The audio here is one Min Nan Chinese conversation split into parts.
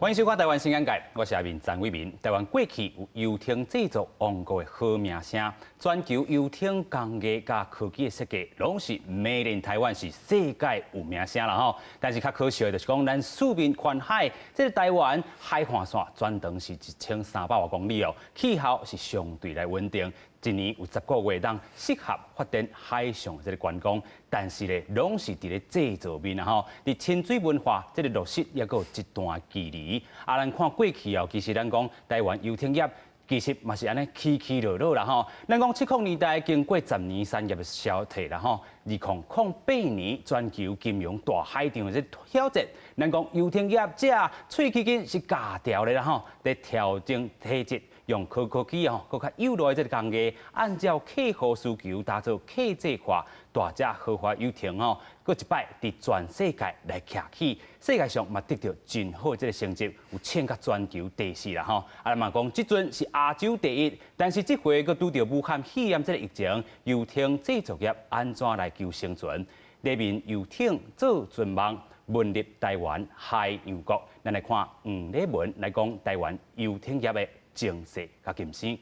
歡迎收看《台灣新眼界》，我是阿明詹偉民。台灣過去有遊艇製造王國的好名聲，全球遊艇工藝佮科技的設計，攏是 Made in 台灣，是世界有名聲啦吼。但是較可惜的就是講，咱四面環海，這個台灣海岸線全長是1300外公里哦，氣候是相對來穩定。一年有10個月當適合發展海上這個觀光，但是咧，攏是佇咧製造面啊吼，佇親水文化這個落實猶閣有一段距離。啊，咱看過去哦，其實咱講台灣遊艇業其實嘛是按呢起起落落啦吼。咱講70年代經過10年產業的衰退啦吼，2008年全球金融大海漲的這挑戰，咱講遊艇業者喙齒筋是咬牢的啦吼，佇調整體質。用高科技哦，閣較有賴這個工藝，按照客戶需求打造客製化大隻豪華遊艇哦，閣一擺佇全世界來徛起，世界上嘛得著真好這個成績，有衝甲全球第四啦吼。啊嘛講這陣是亞洲第一，但是這回閣拄著武漢肺炎這個疫情，遊艇製造業按怎來求生存？裡面遊艇做船夢，穩入台灣海洋國。咱來看黃禮文來講台灣遊艇業的前世佮今生。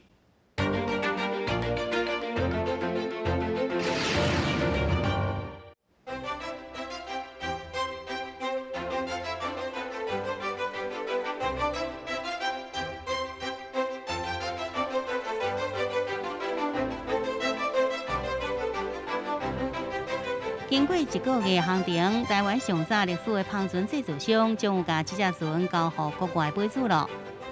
經過一個月行程，台灣上早歷史的帆船製造商終於共這隻船交予國外買主囉。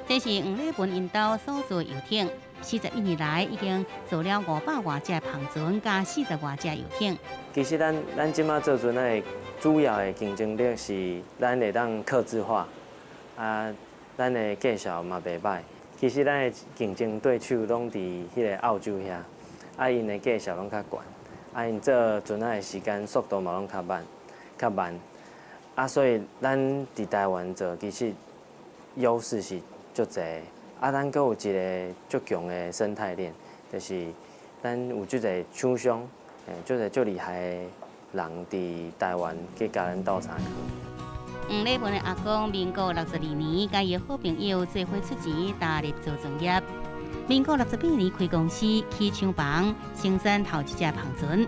這是黃禮文𪜶兜所做遊艇，41年來已經做了500外隻帆船佮40外隻遊艇。其實咱咱這馬做船的主要的競爭力是咱會當客製化，啊，咱的價數嘛袂䆀。其實咱的競爭對手攏佇彼个澳洲遐，啊，𪜶的價數攏較懸，啊，𪜶做船仔的時間速度嘛攏較慢，較慢，啊，所以咱佇台灣做其實優勢是足濟，啊，咱閣有一个足強的生態鏈，就是咱有足濟廠商，足濟足厲害的人佇台灣去共咱鬥相共。黃禮文的阿公民國62年，佮伊好朋友做伙出錢投入造船業。民國68年開公司起廠房，生產頭一隻帆船。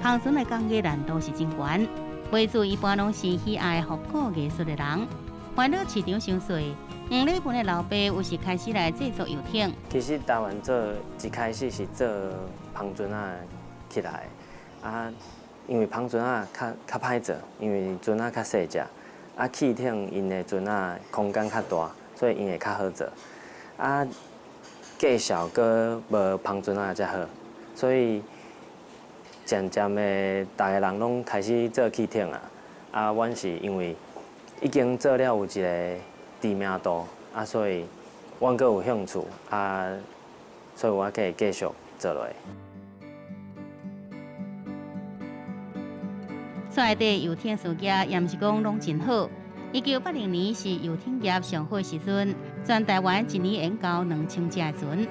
帆船的工藝難度是真懸，買主一般攏是喜愛復古藝術的人。煩惱市場傷細，黃禮文的老爸有時開始來製作遊艇。其實台灣做一開始是做帆船仔起來的，啊，因為帆船仔較較歹做，因為船仔較細隻，啊，汽艇𪜶的船仔空間較大，所以𪜶會較好做。啊，價數閣無帆船仔遮好，所以漸漸的，逐个人攏開始做汽艇啊。啊，阮是因為已經做了有一個知名度，啊，所以阮閣有興趣，啊，所以我會繼續做落去。厝內底遊艇事業也毋是講攏真好。1980年是遊艇業上好時陣，全台灣一年會交2000隻船。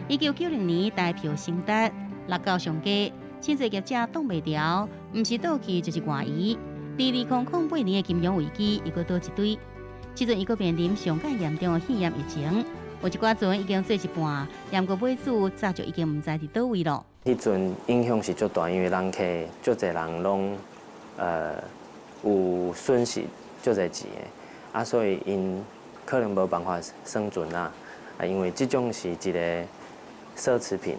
1990年台票升值六到上低，真濟業者擋袂牢，毋是倒去就是外移。佇2008年的金融危機又閣倒一堆，這陣伊閣面臨上蓋嚴重的肺炎疫情，有一寡船已經做一半，毋過買主早就已經毋知佇佗位囉。彼陣影響是足大，因為人客足濟人攏有損失足濟錢的，啊，所以𪜶可能無辦法生存啊。啊，因為這種是一個奢侈品，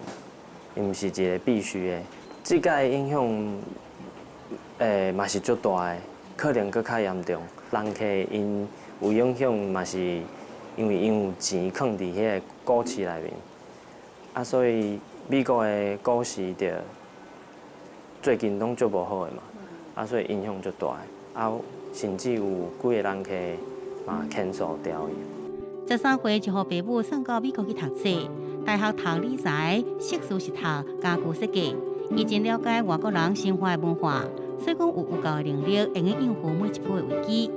伊毋是一個必須的。這個影響嘛是足大的，可能閣較嚴重。人客𪜶有影響，嘛是因為𪜶有錢囥佇彼個股市內面，啊，所以美國的股市就最近攏足無好的嘛，啊，所以影響足大的，啊，甚至有幾个人客嘛 cancel 掉去。13歲就予爸母送到美國去讀冊，大學讀理財，碩士是讀家具設計。伊真了解外國人生活的文化，所以講有有夠的能力，會用應付每一波的危機。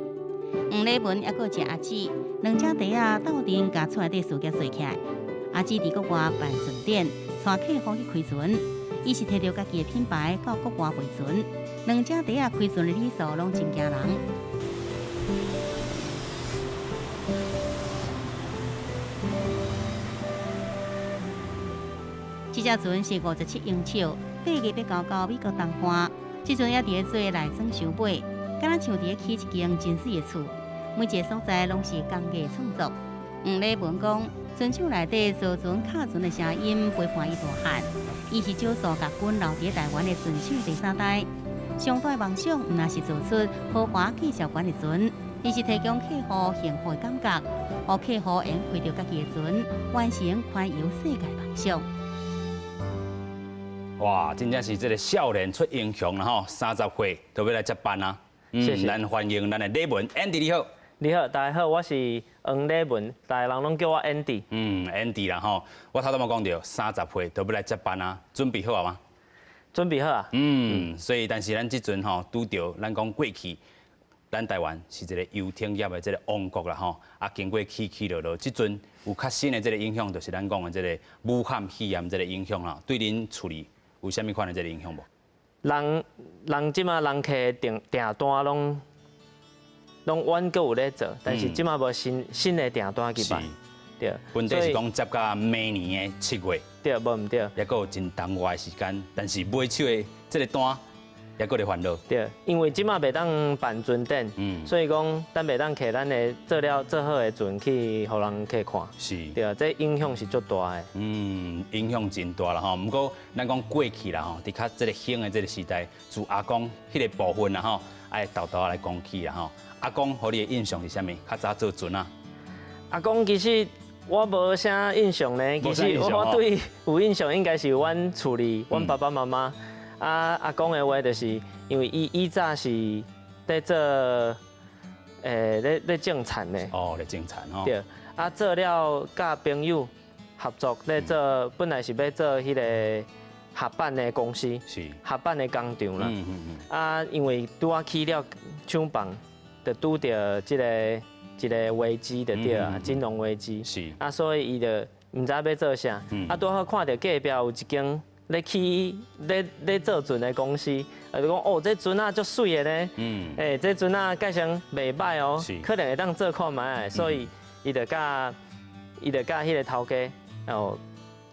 黃禮文猶閣食阿姊，兩隻弟仔鬥陣共厝內底事業做起來。阿姊佇國外辦船店，帶客戶去開船，伊是提著家己的品牌到國外賣船。兩隻弟仔開船的里數攏真驚人。這隻船是57英尺，8月欲交到美國東岸。這陣猶佇咧做內裝收尾，敢若像佇咧起一間真媠的厝，每一个所在攏是工藝創作。黃禮文講，船廠內底造船卡船的聲音陪伴伊大漢，伊是少數共根留佇台灣的船廠第三代。上大的夢想，毋但是做出豪華價數懸的船，而是提供客戶幸福的感覺，予客戶會用開著家己的船，完成環遊世界夢想。哇，真正是這个少年出英雄啦吼！30歲就欲來接班啊！謝謝。咱歡迎咱的禮文 Andy 你好。你好，大家好，我是黃禮文，大家人攏叫我 Andy。嗯，Andy 啦吼，我頭拄仔講著，三十歲就欲來接班啊，準備好啊嗎？準備好啊。嗯，所以但是咱這陣吼拄著，咱講過去，咱台灣是一個遊艇業的這个王國啦吼，啊經過起起落落，這陣有較新的這个影響，就是咱講的這个武漢肺炎這个影響啦，對恁厝裡有啥物款的這个影響無？人人這馬人客訂訂單攏攏阮閣有咧做，但是這馬無新新的訂單入來。對。問題是講接到明年的7月。對，無毋對。猶閣有真長外的時間，但是買手的這个單，猶閣咧煩惱。對，因為這馬袂當辦船展，所以講咱袂當摕咱的做了做好的船去予人客看。對啊，這影響是足大的。嗯，影響真大啦吼。毋過咱講過去啦吼，佇較這个興的這个時代，自阿公彼个部分啦吼，愛沓沓來講起啦吼。阿公予你的印象是啥物？較早做船啊？阿公其實我無啥印象呢。其實我對有印象應該是阮厝裡，阮爸爸媽媽。啊，阿公的話就是因為伊以早是咧做，咧咧種田的。哦，咧種田吼。對，啊，做了佮朋友合作咧做，本來是欲做彼个合板的公司，合板的工廠啦。啊，因為拄仔起了廠房，就拄著這个一个危機就對啊，金融危機。啊，所以伊就毋知欲做啥。啊，拄好看著隔壁有一間咧起咧咧做船的公司，啊，就講哦，這船仔足媠的呢。欸，這船仔價錢袂䆀哦，可能會當做看覓的，所以伊就佮彼个頭家哦，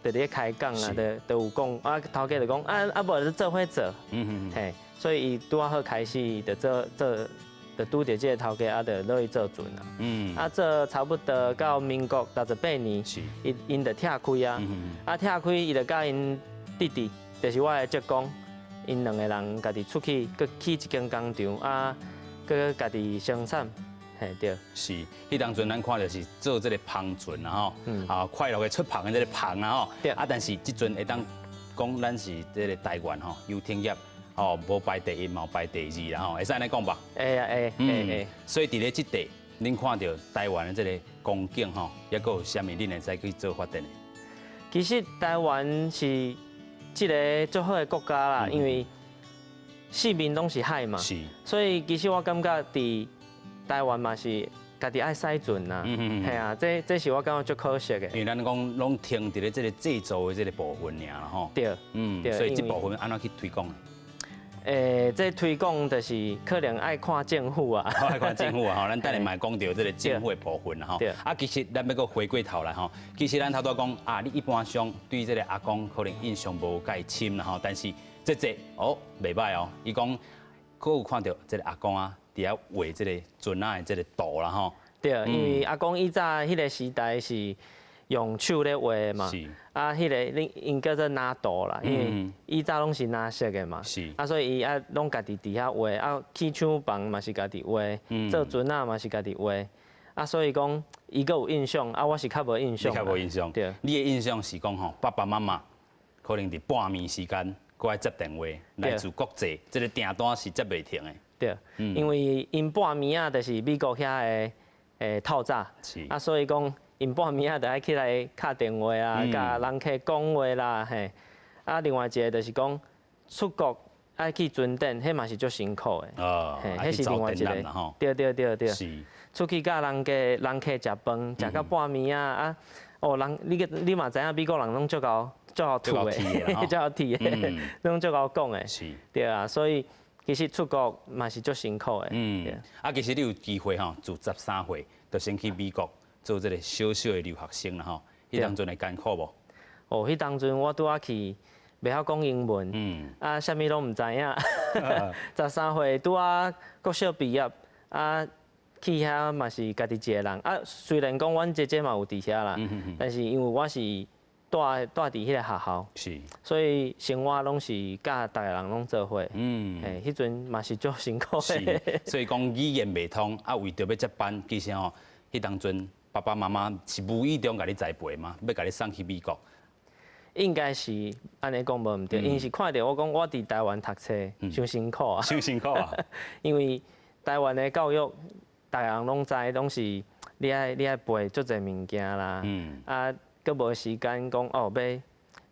就佇咧開講啊，就就有講啊，頭家就講啊啊，無就做伙做，嘿，所以伊拄仔好開始就做做，就拄著這个頭家啊，就落去做船啊。啊，做差不多到民國68年，伊𪜶就拆開啊。啊，拆開伊就佮𪜶弟弟，就是我的叔公，𪜶兩个人家己出去，閣起一間工廠啊，閣家己生產，嘿對。是，彼當陣咱看著是做這个帆船啦吼，啊快樂的出帆的這个帆啦吼，啊但是這陣會當講咱是這个台灣吼，遊艇業吼，無排第一，嘛排第二啦吼，會使按呢講吧？會啊會會會。所以佇咧這塊，恁看著台灣的這个光景吼，猶閣有啥物恁會使去做發展的？其實台灣是一个足好的國家啦，因為四面攏是海嘛，所以其實我感覺佇台灣嘛是家己愛駛船啦，嘿啊，這這是我感覺足可惜的。因為咱講攏停佇咧這个製造的這个部分爾啦吼。對，所以這部分按怎去推廣？這推廣就是可能愛看政府啊，愛看政府啊，吼，咱等下嘛會講著這个政府的部分啦，吼。啊，其實咱欲閣回過頭來吼，其實咱頭拄仔講啊，你一般上對這个阿公可能印象無蓋深啦吼，但是這這哦袂䆀哦，伊講閣有看著這个阿公啊，佇遐畫這个船仔的這个圖啦吼。對，因為阿公以早彼个時代是用手咧畫嘛，啊，彼个恁𪜶叫做藍圖啦，因為以早攏是藍色的嘛，啊，所以伊啊攏家己佇遐畫，啊，起廠房嘛是家己畫，做船仔嘛是家己畫，啊，所以講伊閣有印象，啊，我是較無印象。你較無印象。對。你的印象是講吼，爸爸媽媽可能佇半暝時間，閣愛接電話來自國際，這个訂單是接袂停的。對，因為𪜶半暝仔就是美國遐的透早，啊，所以講𪜶半暝仔就愛起來敲電話啊，佮人客講話啦，嘿。啊，另外一个就是講出國愛去船展，彼嘛是足辛苦的。哦，嘿，彼是另外一个。對對對對。出去佮人家人客食飯，食到半暝仔啊，哦，人你個你嘛知影美國人攏足𠢕足𠢕吐的，足𠢕鐵的，攏足𠢕講的。對啊，所以其實出國嘛是足辛苦的。嗯，啊，其實你有機會吼，自13歲就先去美國做這个小小的留學生啦吼，彼當陣會艱苦無？哦，彼當陣我拄仔去，袂曉講英文，啊，啥物攏毋知影。13歲拄仔國小畢業，啊，去遐嘛是家己一個人。啊，雖然講阮姐姐嘛有佇遐啦，但是因為我是蹛蹛佇彼个學校，所以生活攏是佮逐个人攏做伙。嘿，彼陣嘛是足辛苦的。所以講語言袂通，啊，為著欲接班，其實吼，彼當陣爸爸媽媽是無意中共你栽培嗎？欲共你送去美國？應該是按呢講無毋對，𪜶是看著我講我佇台灣讀冊傷辛苦啊，傷辛苦啊！因為台灣的教育，逐个人攏知，攏是你愛背足濟物件啦，啊，閣無時間講哦，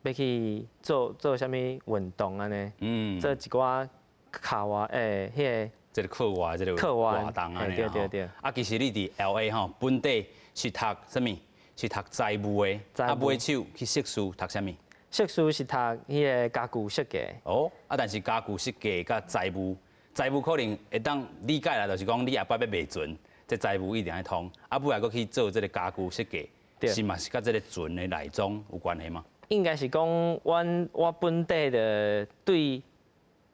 欲去做做啥物運動按呢，做一寡課外的彼個這个課外這个活動按呢。對對對。啊，其實你佇 LA 吼，本底是讀啥物？是讀財務的，啊，尾手去碩士讀啥物？碩士是讀彼个家具設計。哦，啊，但是家具設計佮財務，財務可能會當理解啦，就是講你後擺欲賣船，這財務一定愛通。啊，尾仔閣去做這个家具設計，是嘛是佮這个船的內裝有關係嗎？應該是講，阮我本底的對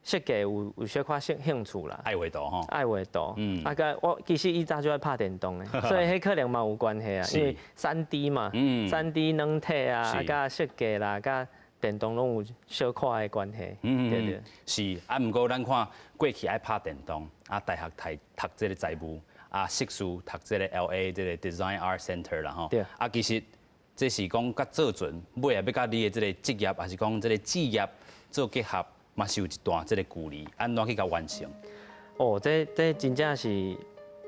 設計有小可興趣啦。愛畫圖吼。愛畫圖。啊，佮我其實以早就愛拍電動的，所以彼可能嘛有關係啊。因為3D 嘛，3D 軟體啊，啊，佮設計啦，佮電動攏有小可的關係。對對。是啊，毋過咱看過去愛拍電動，啊，大學讀讀這个財務，啊，碩士讀這个 LA 這个 Design Art Center 啦吼。啊，其實這是講佮做船，尾仔欲佮你的這个職業，抑是講這个志業做結合，嘛是有一段這个距離，按怎去共完成？哦，這真正是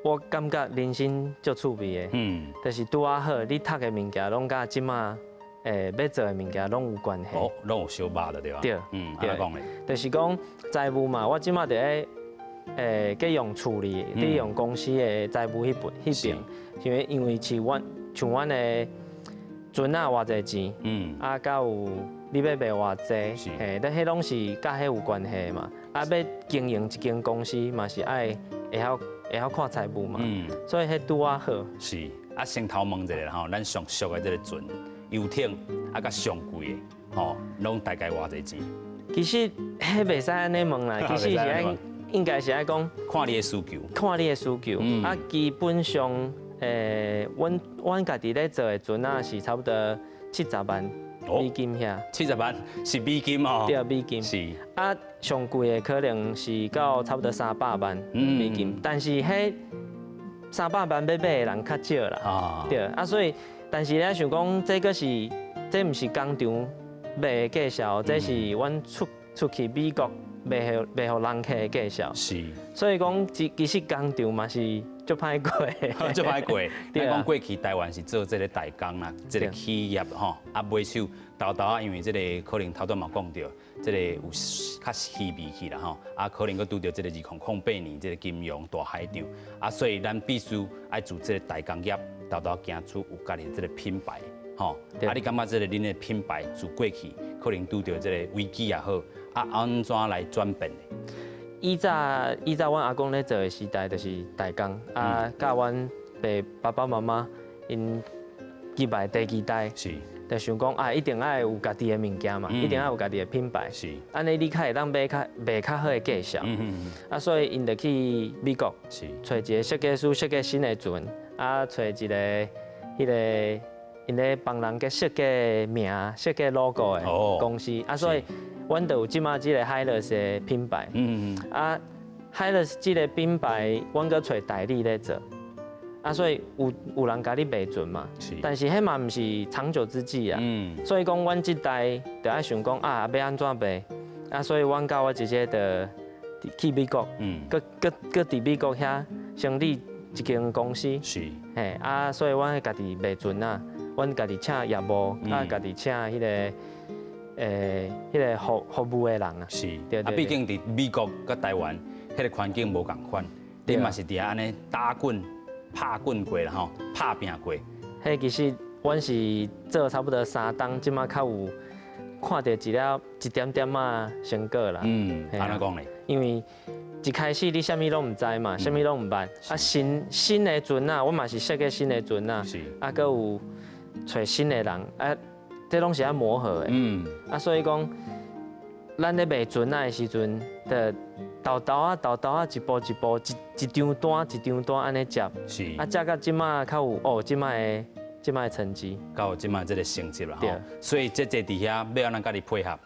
我感覺人生足趣味的。就是拄仔好，你讀的物件攏佮這馬欲做的物件攏有關係。哦，攏有相峇的對吧？對。按怎講咧？就是講財務嘛，我這馬佇咧計用處理，佇用公司的財務彼邊彼邊，因為是阮像阮的船仔偌濟錢，啊，佮有你欲賣偌濟，嘿，但彼攏是佮彼有關係的嘛。啊，欲經營一間公司嘛是愛會曉看財務嘛，所以彼拄仔好。是，啊，先頭問一下吼，咱上俗的這个船遊艇，啊，佮上貴的，吼，攏大概偌濟錢？其實彼袂使按呢問啦，其實是愛應該是愛講看你的需求，看你的需求。啊，基本上，阮家己咧做的船仔是差不多70萬美金遐。七十萬是美金哦。對，美金。啊，上貴的可能是到差不多300萬美金，但是彼300萬欲買的人較少啦。對，啊，所以，但是咧想講，這閣是，這毋是工廠賣的價數，這是阮出去美國賣予人客的價數。所以講，其實工廠嘛是足歹過。足歹過。咱講過去台灣是做這个代工啦，這个企業吼，啊，尾手沓沓仔，因為這个可能頭拄嘛講著，這个有較稀微去啦吼，啊，可能閣拄著這个2008年這个金融大海漲，啊，所以咱必須愛做這个代工業，沓沓行出有家己這个品牌，吼。啊，你感覺這个恁的品牌自過去可能拄著這个危機也好，啊，按怎來轉變的？以早阮阿公咧做的時代就是代工，啊，佮阮爸爸媽媽𪜶入來第二代，就想講啊，一定愛有家己的物件嘛，一定愛有家己的品牌，按呢你較會當買較賣較好的價數。啊，所以𪜶就去美國，揣一个設計師設計新的船，啊，揣一个彼个𪜶咧幫人家設計名、設計 logo 的公司，啊，所以阮就有這馬這个 Hilux 的品牌。啊，Hilux 這个品牌，阮閣揣代理咧做。啊，所以有人共你賣船嘛，但是彼嘛毋是長久之計啊。所以講，阮這代就愛想講啊，欲按怎賣？啊，所以阮佮我姐姐就去美國，閣閣閣佇美國遐成立一間公司。嘿，啊，所以阮家己賣船仔，阮家己請業務，啊，家己請彼個服務的人啊。啊，畢竟佇美國佮台灣，彼个環境無仝款，你嘛是佇遐按呢打滾、拍滾過啦吼，拍拚過。彼其實阮是做差不多3冬，這馬較有看著一粒一點點仔成果啦。按怎講咧？因為一開始你啥物攏毋知嘛，啥物攏毋捌。啊，新的船仔，我嘛是設計新的船仔。啊，閣有揣新的人，啊，這攏是愛磨合的。啊，所以講，咱咧賣船仔的時陣，就沓沓仔、沓沓仔，一步一步，一張單一張單按呢接。啊，接到這馬較有哦，這馬的成績。到這馬這个成績啦。對。吼。所以這這佇遐欲按怎佮你配合？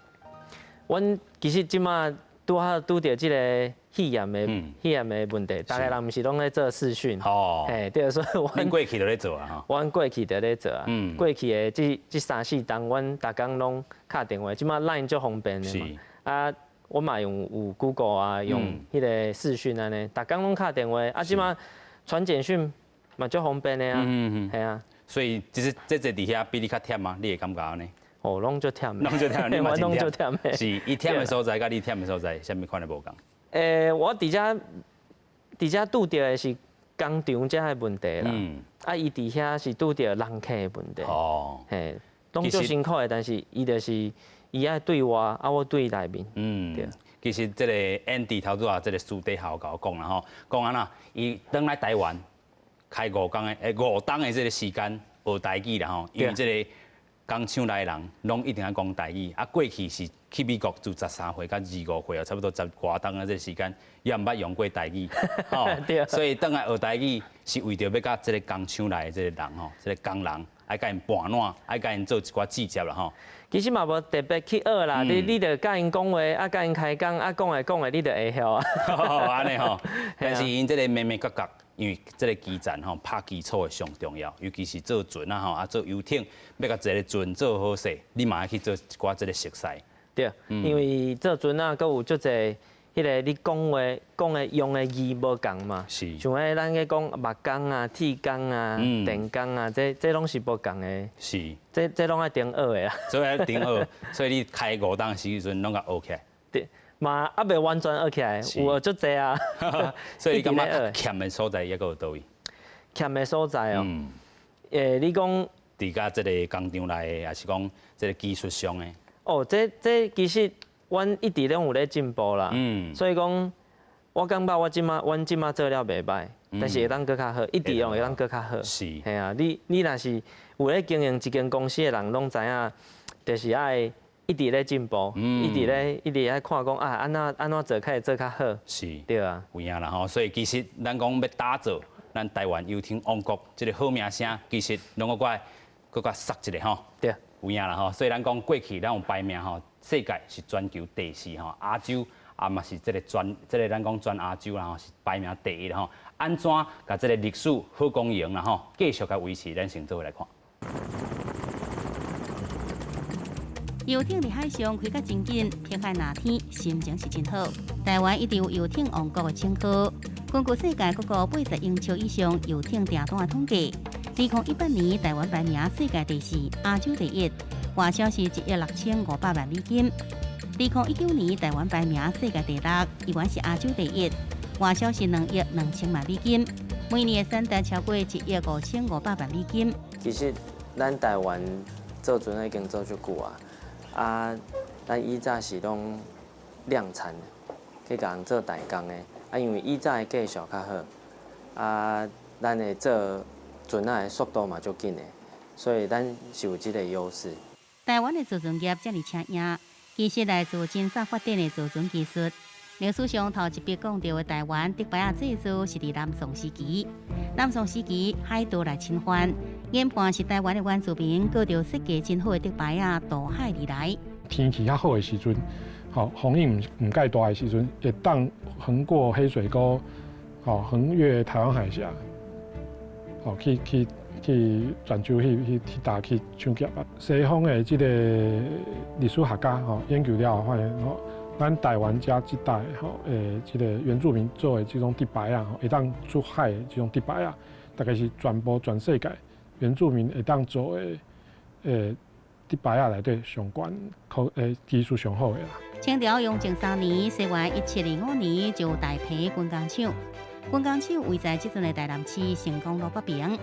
阮其實這馬拄好拄著這个肺炎的肺炎的問題，逐个人毋是攏咧做視訊。嘿，對，所以阮恁過去就咧做啊吼。阮過去就咧做啊。過去的這三四冬，阮逐工攏敲電話，這馬 LINE 足方便的嘛。啊，我嘛用有 Google 啊，用彼个視訊按呢，逐工攏敲電話。啊，這馬傳簡訊嘛足方便的啊。係啊。所以這是這這佇遐比你較忝嗎？你會感覺按呢？哦，攏足忝。攏足忝，你嘛真攏足忝的。是，伊忝的所在，佮你忝的所在，啥物款的無仝？我佇遮拄著的是工廠遮的問題啦。啊，伊佇遐是拄著人客的問題。嘿，攏足辛苦的，但是伊就是伊愛對外，啊，我對內面。對。其實這个 Andy 頭拄仔這个私底下有共我講啦吼，講按怎，伊轉來台灣開五工的，5冬的這个時間學台語啦吼，因為這个工廠內的人攏一定愛講台語，啊過去是去美國自13歲到25歲啊，差不多十外冬的這个時間，也毋捌用過台語，吼，所以轉來學台語是為著欲佮這个工廠內的這个人吼，這个工人愛共𪜶伴撋，愛共𪜶做一寡姊接啦吼。其實嘛無特別去學啦，你著佮𪜶講話，啊佮𪜶開講，啊講來講來，你就會曉啊。按呢吼，但是𪜶這个眉眉角角，因為這个基層吼拍基礎的上重要，尤其是做船啊吼，啊做遊艇，欲共一个船做好勢，你嘛愛去做一寡這个熟似。對，因為做船仔，閣有足濟彼个你講話講的用的字無仝嘛。像彼咱咧講木工啊、鐵工啊、電工啊，這攏是無仝的。這攏愛重學的啊。所以愛重學，所以你開5冬的時陣攏共學起來。對，嘛猶未完全學起來，有學足濟啊。所以你感覺欠的所在抑閣有佗位？欠的所在哦。你講。佇佮這个工廠內的，抑是講這个技術上的？哦，這其實阮一直攏有咧進步啦。所以講，我感覺我這馬，阮這馬做了袂䆀，但是會當閣較好，一直攏會當閣較好。嘿啊，你若是有咧經營一間公司的人，攏知影，就是愛一直咧進步，一直愛看講啊，按怎做較會做較好。對啊。有影啦吼，所以其實咱講欲打造咱台灣遊艇王國這个好名聲，其實攏閣閣閣較捒一下吼。對。有影啦吼，所以咱講過去咱有排名吼，世界是全球第四吼，亞洲啊嘛是這个全這个咱講全亞洲啦吼是排名第一吼。按怎共這个歷史好光榮啦吼，繼續共維持，咱先做伙來看。遊艇佇海上開甲真緊，碧海藍天，心情是真好。台灣一直有遊艇王國的稱號。根據世界各國80英尺以上遊艇訂單的統計，2018年台灣排名世界第四，亞洲第一，外銷是1億6500萬美金。2019年台灣排名世界第六，依然是亞洲第一，外銷是2億2000萬美金。每年的產值超過1億5500萬美金。其實咱台灣做船已經做足久啊，啊，咱以早是攏量產，去共人做代工的，啊，因為以早的技術較好，啊，咱的做船仔的速度嘛足緊的，所以咱是有這个優勢。台灣的造船業遮爾請贏，其實來自真早發展的造船技術。歷史上頭一筆講著的台灣竹排仔製造是佇南宋時期。南宋時期海盜來侵犯，研判是台灣的原住民閣著設計真好的竹排仔渡海而來。天氣較好的時陣，吼風湧毋蓋大的時陣，會當橫過黑水溝，吼橫越台灣海峽，吼去泉州去搭去搶劫啊！西方的這个歷史學家吼研究了後發現吼，咱台灣遮這帶吼，這个原住民做的這種竹排仔，會當出海的這種竹排仔，大概是全部全世界原住民會當做的竹排仔內底上懸科技術上好的啦。清朝雍正三年，西元1725年，就有大坪軍工廠。軍工廠位在這陣的台南市成功路北邊。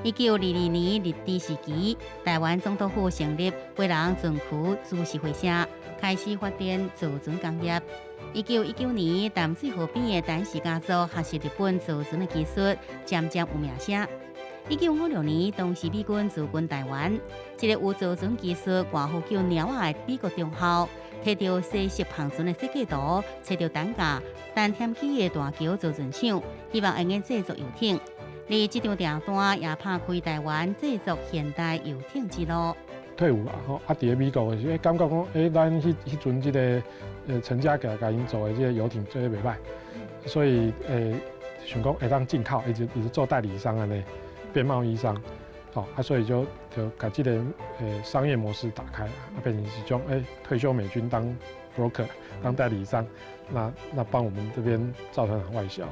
1922年日治時期，台灣總督府成立基隆船區株式會社，開始發展造船工業。1919年，淡水河邊的陳氏家族學習日本造船的技術，漸漸有名聲。1956年，當時美軍駐軍台灣，一個有造船技術、外號叫貓仔的美國中校，提著西式帆船的設計圖，揣著陳家陳添基的大橋造船廠，希望會用製作遊艇。而這張訂單也拍開台灣製作現代遊艇之路。退伍啊，吼，啊，佇咧美國的時，感覺講，咱彼陣這个陳家共𪜶做的這个遊艇做得袂䆀，所以想講會當進口，伊就做代理商按呢，變貿易商，吼，啊，所以就共這个商業模式打開，啊，變成是將退休美軍當 broker 當代理商，那幫我們這邊造船廠外銷。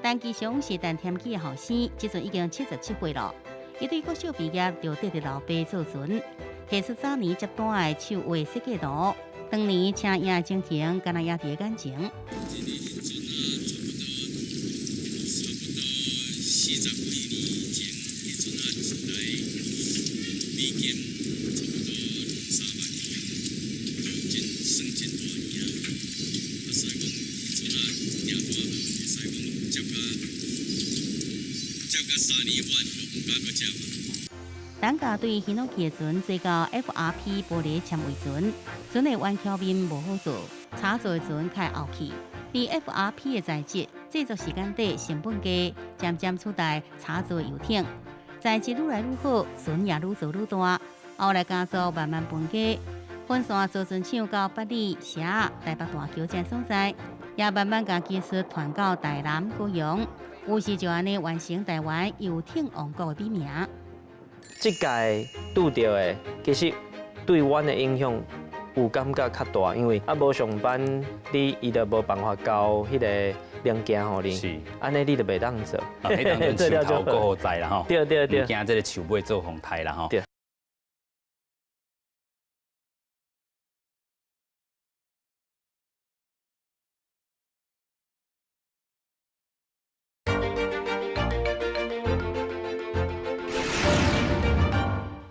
陳其祥是陳添基的後生，這陣已經77歲了。伊對國小畢業就綴著老爸做船，提出早年接單的手畫設計圖，當年車影的情形，敢若猶佇眼前。這個船啊，差不多40幾年前，彼陣啊一台美金差不多2、3萬塊，都真算真大贏。啊，所以講彼陣啊訂單會使講接甲3年半就毋敢閣接啊。陳家對ヒノキ的船做到 FRP 玻璃纖維船，船的彎曲面無好做，炒做的船較會後去。而 FRP 的材質製作時間短，成本低，漸漸取代炒做的遊艇。材質愈來愈好，船也愈做愈大。後來家族慢慢分家，分散造船廠到八里、社、台北大橋這所在，也慢慢共技術傳到台南、高雄，於是就按呢完成台灣遊艇王國的美名。這屆拄著的，其實對阮的影響有感覺較大，因為啊無上班，你伊就無辦法交彼个零件予你，按呢你就袂當做。啊，彼當陣樹頭閣好在啦吼，對對對，毋驚這个樹尾做風颱啦吼。對。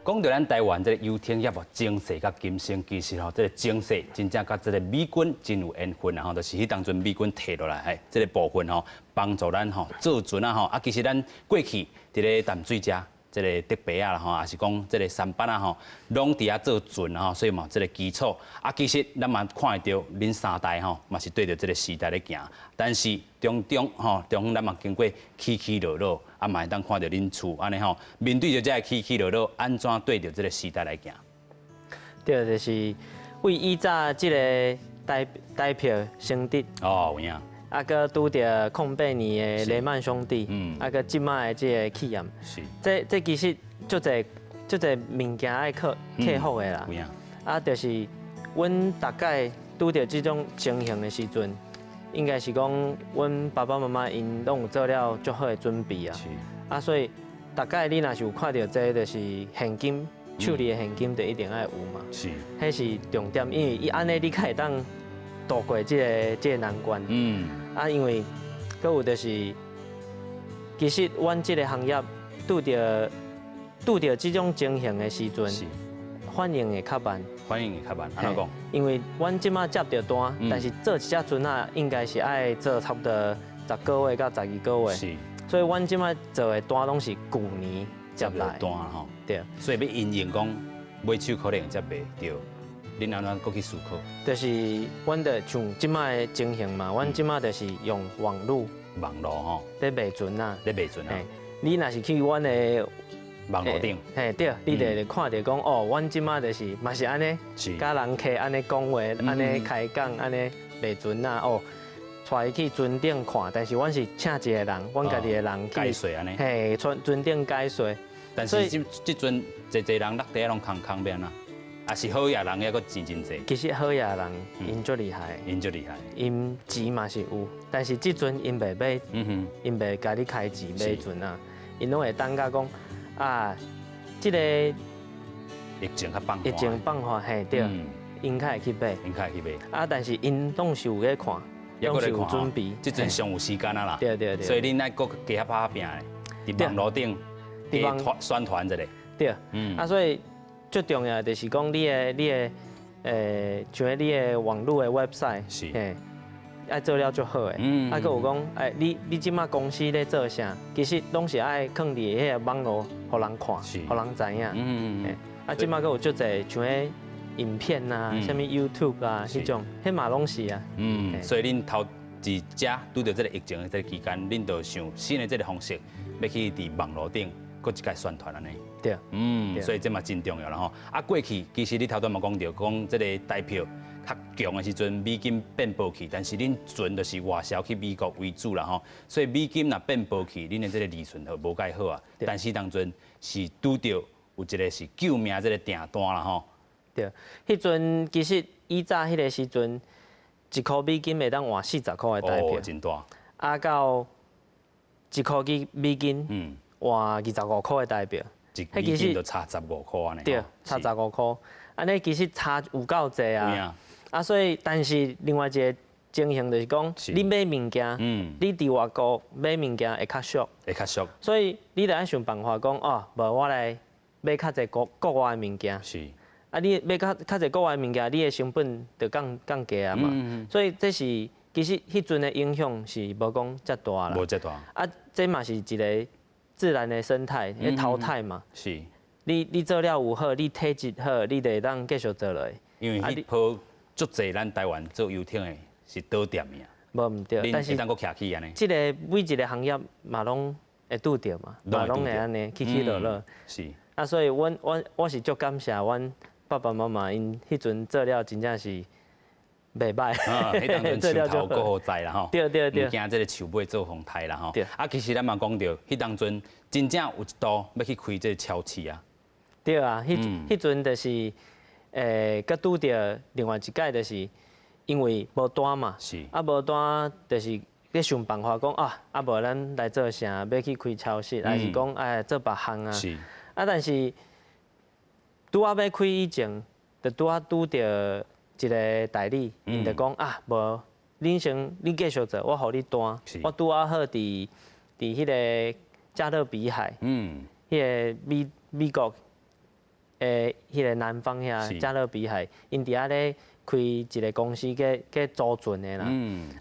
講到咱台灣這个遊艇業哦，精細佮金星，其實吼，這个精細真正佮這个美軍真有緣分啊吼，就是彼當陣美軍提落來，嘿，這个部分吼，幫助咱吼造船啊吼，啊，其實咱過去佇咧淡水遮，這个竹筏仔啦吼，也是講這个舢舨啊吼，攏佇遐做船啊吼，所以嘛這个基礎啊，其實咱嘛看會著，恁三代吼嘛是對著這个時代咧行，但是中中吼中咱嘛經過起起落落，啊嘛會當看著恁厝按呢吼，面對著這个起起落落，按怎對著這个時代來行？對，就是為以早這个台票成立。哦，有影。啊，閣拄著08年的雷曼兄弟，啊，閣這擺的這个企業，這其實足濟足濟物件愛克服的啦。啊，就是阮逐擺拄著這種情形的時陣，應該是講阮爸爸媽媽𪜶攏有做了足好的準備啊。啊，所以逐擺你若是有看著這，就是現金，手裡的現金就一定愛有嘛。彼是重點，因為伊按呢你較會當渡過這个難關。啊，因為閣有就是，其實阮這个行業拄著這種情形的時陣，反應會較慢。反應會較慢，按怎講？因為阮這擺接著單，但是做一隻船仔應該是愛做差不多10個月到12個月。所以阮這擺做的單攏是舊年接來。單吼。對。所以欲因應講買手可能接袂著。恁按怎閣去思考？就是阮就像這擺的情形嘛，阮這擺就是用網路，網路吼，咧賣船啊，咧賣船啊。你若是去阮的網路頂，嘿對，你就會看著講哦，阮這擺就是嘛是按呢，佮人客按呢講話，按呢開講，按呢賣船啊，哦，帶伊去船頂看，但是阮是請一个人，阮家己的人去解說按呢，嘿，船頂解說。但是這陣濟濟人落地攏空空欲按怎？啊，是好額人猶閣錢真濟。其實好額人𪜶足厲害，𪜶足厲害，𪜶錢嘛是有，但是這陣𪜶袂買，𪜶袂共你開錢買船啊，𪜶攏會等甲講啊，這个疫情較放緩，疫情放緩，嘿對，𪜶較會去買，𪜶較會去買。啊，但是𪜶攏是有咧看，攏是有準備，這陣上有時間啊啦，對對對，所以恁愛閣加較拍拚的，佇網路頂加宣傳一下，對，啊，所以。最重要就是講你的，像你的網路的 website，嘿，愛做了足好的，啊，閣有講，欸，你這馬公司咧做啥？其實攏是愛囥佇彼個網路，予人看，予人知影。啊，這馬閣有足濟像彼影片啊，啥物 YouTube 啊，彼種，彼嘛攏是啊。嗯，所以恁頭佇遮拄著這個疫情的這個期間，恁就想新的這個方式，欲去佇網路頂閣一擺宣傳按呢。對。嗯，所以這嘛真重要啦吼。啊，過去其實你頭拄嘛講著，講這個台票較強的時陣，美金變薄去，但是恁船就是外銷去美國為主啦吼，所以美金若變薄去，恁的這個利潤就無蓋好啊。但是當陣是拄著有一個是救命這個訂單啦吼。對，彼陣其實以早彼個時陣，1箍美金會當換40箍的台票。哦，真大。啊，到1箍美金，換25箍的台票。一美金就差15箍按呢。對，差十五箍。按呢其實差有夠濟啊。啊，所以但是另外一個情形就是講，你買物件，你佇外國買物件會較俗，會較俗。所以你著愛想辦法講，哦，無我來買較濟國國外的物件。啊，你買較較濟國外的物件，你的成本就降降低啊嘛。所以這是其實彼陣的影響是無講遮大啦。無遮大。啊，這嘛是一個自然的生態，咧淘汰嘛。你做了有好，你體質好，你就會當繼續做落去。因為彼波足濟咱台灣做遊艇的是倒店的啊。無毋對，但是會當閣徛起按呢。這個每一個行業嘛攏會拄著嘛，嘛攏會按呢起起落落。啊，所以阮我是足感謝阮爸爸媽媽，𪜶彼陣做了真正是袂歹。啊，彼當陣樹頭閣予在啦吼。對對對。毋驚這個樹尾做風颱啦吼。對。啊，其實咱嘛講著，彼當陣真正有一度欲去開這個超市啊。對啊，彼陣就是，閣拄著另外一擺，就是因為無單嘛。啊，無單就是咧想辦法講啊，啊無咱來做啥？欲去開超市，還是講哎做別項啊？啊，但是拄仔欲開以前，就拄仔拄著一個代理，𪜶就講啊，無，恁先你繼續做，我予你單。我拄仔好佇彼個加勒比海，彼個美國的彼個南方遐加勒比海，𪜶佇遐咧開一個公司，叫叫租船的啦。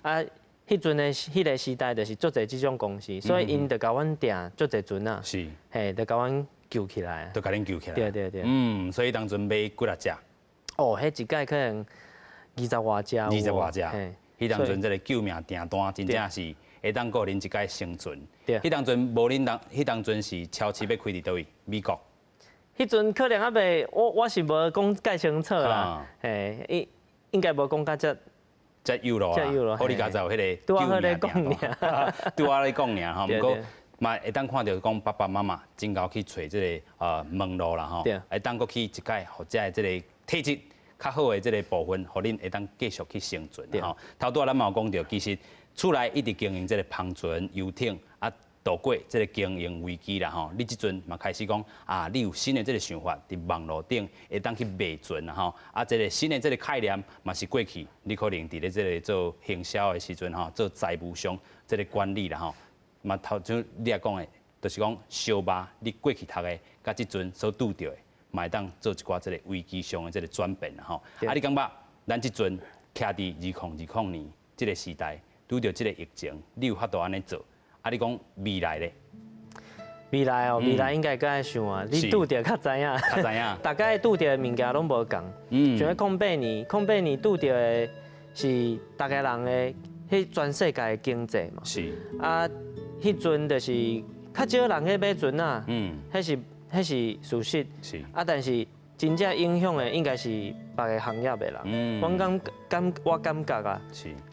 啊，彼陣的彼個時代就是足濟這種公司，所以𪜶就共阮訂足濟船仔。嘿，就共阮救起來。就共恁救起來。對對對。嗯，所以當陣買幾若隻？哦，彼一擺可能二十外隻。二十外隻。彼當陣這個救命訂單真正是會當顧恁一擺生存。彼當陣無恁當，彼當陣是超市欲開佇佗位？美國。彼陣可能猶未，我是無講介清楚啦。嘿，應該無講甲遮。遮幼咯，好你家就彼個救命訂單，拄仔咧講爾吼，毋過嘛會當看著講爸爸媽媽真𠢕去揣這個門路啦吼，會當閣去一擺，予遮的這個體質較好的這個部分，予恁會當繼續去生存吼。頭拄仔咱嘛有講著，其實厝內一直經營這個帆船、遊艇啊，度過這個經營危機啦吼。你這陣嘛開始講啊，你有新的這個想法，佇網路頂會當去賣船啦吼。啊，這個新的這個概念嘛是過去，你可能佇咧這個做行銷的時陣吼，做財務上這個管理啦吼。嘛頭像你也講的，就是講相肉，你過去讀的，佮這陣所拄著的，嘛會當做一寡這個危機上的這個轉變啦吼。啊，你感覺咱這陣徛佇2020年這個時代，拄著這個疫情，你有法度按呢做？啊，你講未來咧？未來哦，未來應該閣愛想啊，你拄著較知影。較知影。逐家拄著的物件攏無仝。像彼空八年，空八年拄著的是逐家人的，彼全世界的經濟嘛。啊，彼陣就是較少人去買船仔。彼是事實。啊，但是真正影響的應該是別个行業的人。我感覺啊，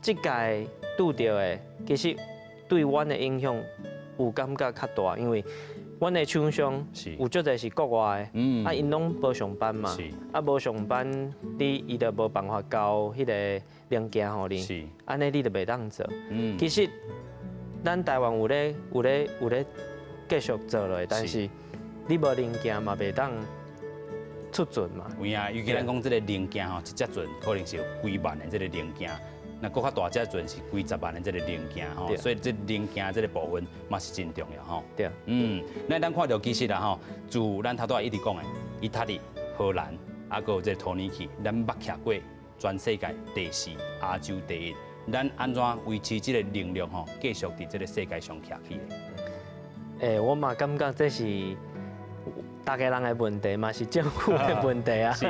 這屆拄著的其實對阮的影響有感覺較大，因為阮的廠商有足濟是國外的，啊，𪜶攏無上班嘛，啊，無上班，你伊就無辦法交彼個零件予你，按呢你就袂當做。其實咱台灣有咧繼續做落去，但是你無零件嘛，袂當出船嘛。有影，尤其咱講這個零件吼，一隻船可能是有幾萬的這個零件。若閣較大隻船是幾十萬的這個零件吼，所以這零件這個部分嘛是真重要吼。嗯，咱當看著其實啦吼，自咱頭拄仔一直講的，意大利、荷蘭，啊，閣有這個土耳其，咱捌徛過全世界第四、亞洲第一，咱按怎維持這個能力吼，繼續佇這個世界上徛起來？我嘛感覺這是逐家人的問題，嘛是政府的問題啊。是，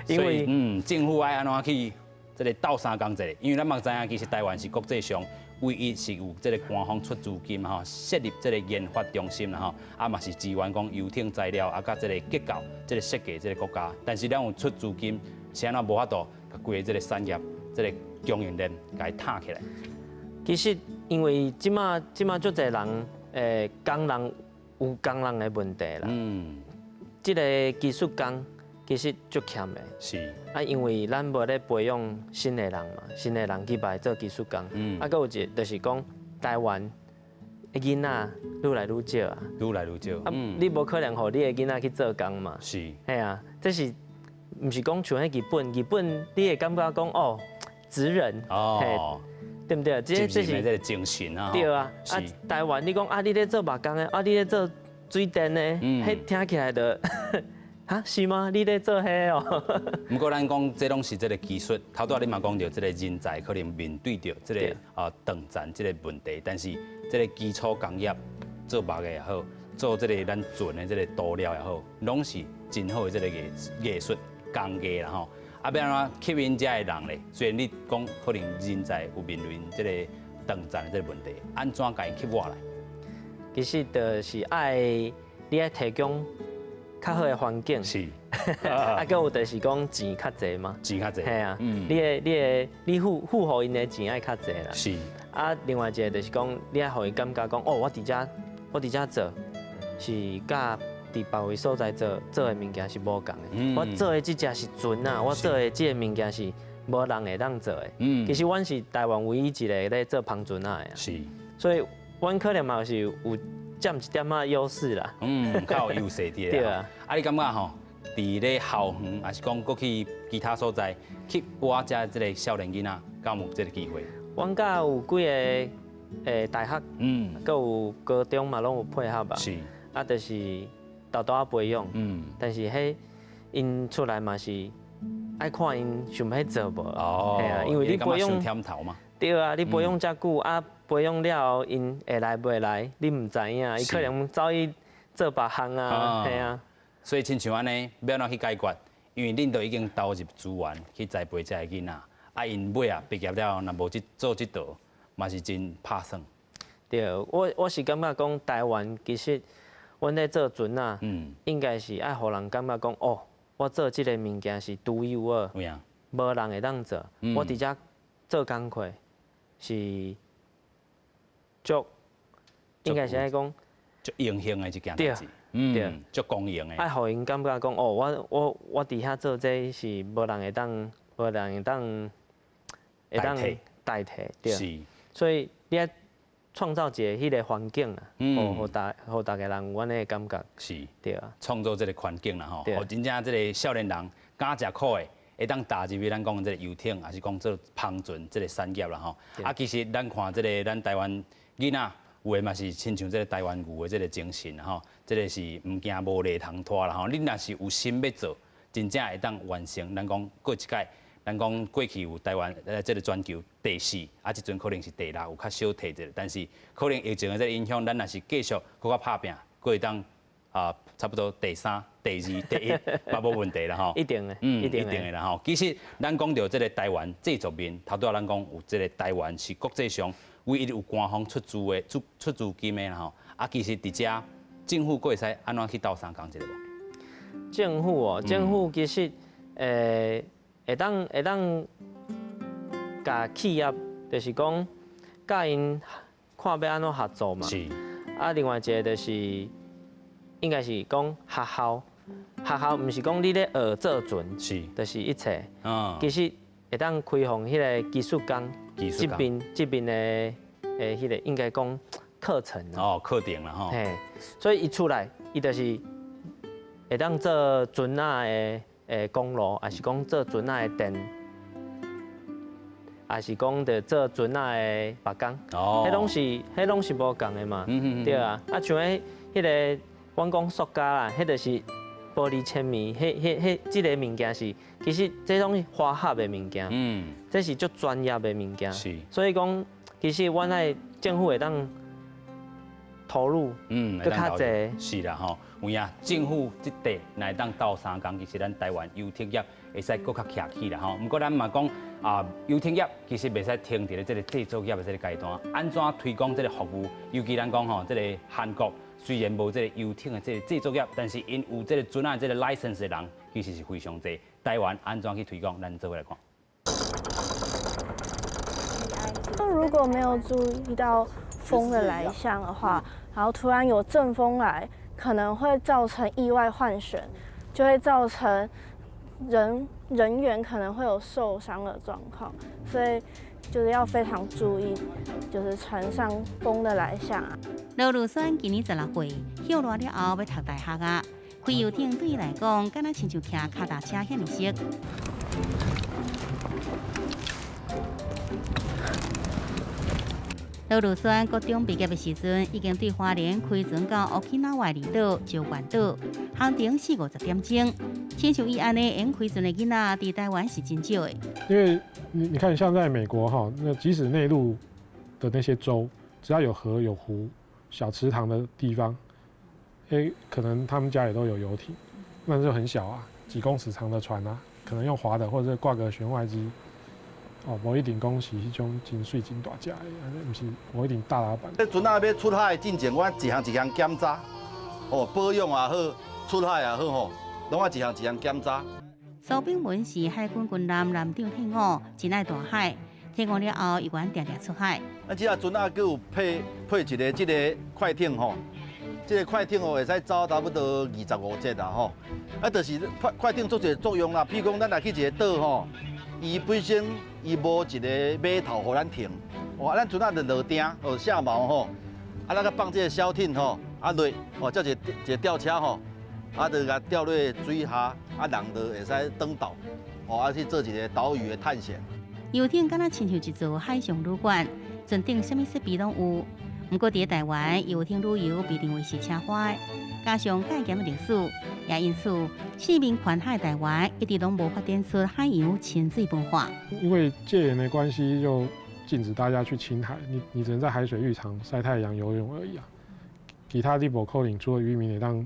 因為政府愛按怎去這個鬥相共者？因為咱嘛知影，其實台灣是國際上唯一是有這個官方出資金吼，設立這個研發中心啦吼，啊嘛是支援講遊艇材料啊，佮這個結構、這個設計這個國家。但是咱有出資金，是按怎無法度共規个這個產業、這個供應鏈共伊撐起來？其實因為這馬足濟人，工人有工人的問題啦。這個技術工其實足欠的。啊，因為咱無咧培養新的人嘛，新的人去來做技術工。啊，閣有一個就是講台灣的囡仔愈來愈少啊。愈來愈少。啊，你無可能予你的囡仔去做工嘛。嘿啊，這是毋是講像彼日本？日本你會感覺講哦，職人。對毋對？這是這個精神啊。對啊。啊，台灣你講啊，你咧做木工的，啊，你咧做水電的，彼聽起來就，哈是嗎？你咧做彼哦？毋過咱講這攏是這個技術，頭拄仔你嘛講著這個人才可能面對著這個斷層這個問題，但是這個基礎工業做木的也好，做這個咱船的這個塗料也好，攏是真好的這個藝術工藝啦吼。啊，欲按怎吸引遮的人咧？雖然你講可能人才有面臨這個斷層的這個問題，按怎共𪜶吸過來？其實就是愛你愛提供較好的環境。啊，閣有就是講錢較濟嘛。錢較濟。嘿啊。你付予𪜶的錢愛較濟啦。啊，另外一個就是講，你愛予伊感覺講，哦，我佇遮做是佮佇別位所在做的物件是無仝的。我做的這隻是船仔，我做的這個物件是無人會當做的。其實阮是台灣唯一一個咧做帆船仔的。所以，阮可能嘛是有佔一點仔優勢啦。嗯，較有優勢佇。對啊。啊，你感覺吼，佇咧校園，抑是講閣去其他所在去挖遮這個少年囡仔，敢有這個機會？阮佮有幾个大學，閣有高中嘛，攏有配合吧。啊，就是沓沓仔培養。但是彼𪜶出來嘛是愛看𪜶想欲做無。嘿啊，因為你培養甜頭嘛。對啊，你培養遮久啊，培養了後，𪜶會來袂來，你毋知影，伊可能走去做別項啊，嘿啊。所以親像按呢，欲按怎去解決？因為恁都已經投入資源去栽培這个囡仔，啊，𪜶尾啊畢業了後，若無去做這道，嘛是真拍算。對，我是感覺講台灣其實，阮咧做船仔，應該是愛予人感覺講，哦，我做這个物件是獨一無二，無人會當做。我佇遮做工課是足，應該是愛講足榮幸的一件代誌。足光榮的。愛予𪜶感覺講，哦，我佇遐做這是無人會當，無人會當代替，對。所以你愛創造一个彼個環境啊，予逐家人有按呢的感覺。對啊。創造這個環境啦吼，予真正這個少年人敢食苦的，會當踏入去咱講這個遊艇，抑是講做帆船這個產業啦吼。啊，其實咱看這個咱台灣囡仔，有的嘛是親像這個台灣牛的這個精神吼，這個是毋驚無犁通拖啦吼。你若是有心欲做，真正會當完成。咱講過一擺，咱講過去有台灣這個全球第四，啊，這陣可能是第六，有較小提一下，但是可能疫情的這個影響，咱若是繼續閣較拍拚，閣會當啊，差不多第三、第二、第一，嘛無問題啦吼。一定的，一定的啦吼。其實咱講著這個台灣製作面，頭拄仔咱講有這個台灣是國際上唯一有官方出資的出資金的啦吼。啊，其實佇遮政府閣會使按怎去鬥相共一下無？政府哦，政府其實會當共企業，就是講佮𪜶看欲按怎合作嘛。啊，另外一個就是應該是講學校，學校毋是講你咧學做船，就是一切。其實會當開放彼個技術工，這邊的彼個應該講課程。哦，課程啦吼。嘿，所以伊出來，伊就是會當做船仔的公路，抑是講做船仔的電，抑是講著做船仔的木工。彼攏是無仝的嘛。對啊，啊像彼彼個，阮講塑膠啦，彼就是玻璃纖維，彼彼彼，這个物件是，其實這攏是化學的物件，這是足專業的物件，所以講，其實阮愛政府會當投入，閣較濟。是啦吼，有影政府這塊若會當鬥相共，其實咱台灣遊艇業會使閣較徛起啦吼。毋過咱嘛講啊，遊艇業其實袂使停佇咧這个製造業的這个階段，按怎推廣這个服務？尤其咱講吼，這个韓國雖然無這个遊艇的這个製造業，但是𪜶有這个船仔這个 license 的人，其實是非常濟。台灣按怎去推廣？咱做伙來看。那如果沒有注意到風的來向的話，然後突然有陣風來，可能會造成意外換舷，就會造成人員可能會有受傷的狀況，所以就是要非常注意，就是船上風的來向。羅如萱今年16歲，歇熱了後欲讀大學啊。開遊艇對伊來講，敢若親像騎跤踏車遐爾熟。羅如萱國中畢業的時陣，已經對花蓮開船到沖繩離島、石垣島，航程四五十點鐘。親像伊按呢會開船的囡仔，佇台灣是真少的。因為你看，像在美國哈，那即使內陸的那些州，只要有河有湖、小池塘的地方，可能他們家裡都有遊艇，那就很小啊，幾公尺長的船啊，可能用划的，或者掛個舷外機。哦，無一定講是彼種真媠真大隻的，毋是無一定大老闆。這船仔欲出海進前，我一項一項檢查，哦，保養也好，出海也好吼，攏愛一項一項檢查。蘇炳文是海軍軍艦艦長退伍，真愛大海。退伍了後，猶原定定出海。咱這隻船仔閣有配一个這个快艇吼，這个快艇哦會使走差不多25節啦吼。啊，就是快艇做一个作用啦，譬如講咱若去一个島吼，伊本身伊無一个碼頭予咱停，哦，咱船仔就落碇哦下錨吼，啊，咱閣放這个小艇吼，啊落哦，才一个一个吊車吼，啊，就共吊落水下，啊，人就會使轉島，哦，啊去做一个島嶼的探險。遊艇敢若親像一座海上旅館，船頂啥物設備攏有。毋過佇台灣，遊艇旅遊被認為是奢華的，加上戒嚴的歷史，也因此四面環海台灣一直攏無發展出海洋潛水文化。因為戒嚴的關係，就禁止大家去親海，你只能在海水浴場曬太陽、游泳而已啊。其他你無可能，除了漁民會當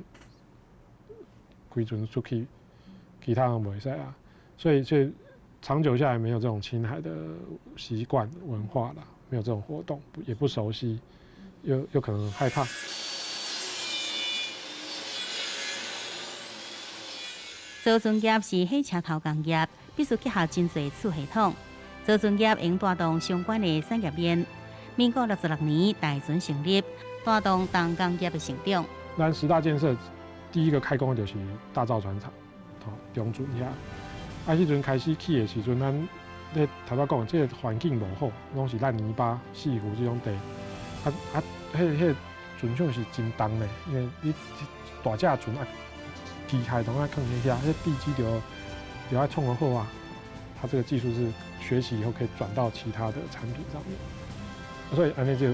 開船出去，其他人袂使啊。所以長久下來，沒有這種親海的習慣文化啦，沒有這種活動，也不熟悉，又可能害怕。造船業是火車頭工業，必須結合真濟次系統。造船業應帶動相關的產業鏈。民國66年大船成立，帶動重工業的成長。咱十大建設第一個開工的就是大造船廠，吼，中船遐。啊，彼陣開始起的時陣，咱咧頭拄講，這个環境無好，攏是爛泥巴、四湖這種地。啊啊，彼船廠是真重的，因為你大隻船啊，機械攏愛囥佇遐，彼地基就愛創得好啊。它這個技術是學習以後可以轉到其他的產品上面，所以按呢就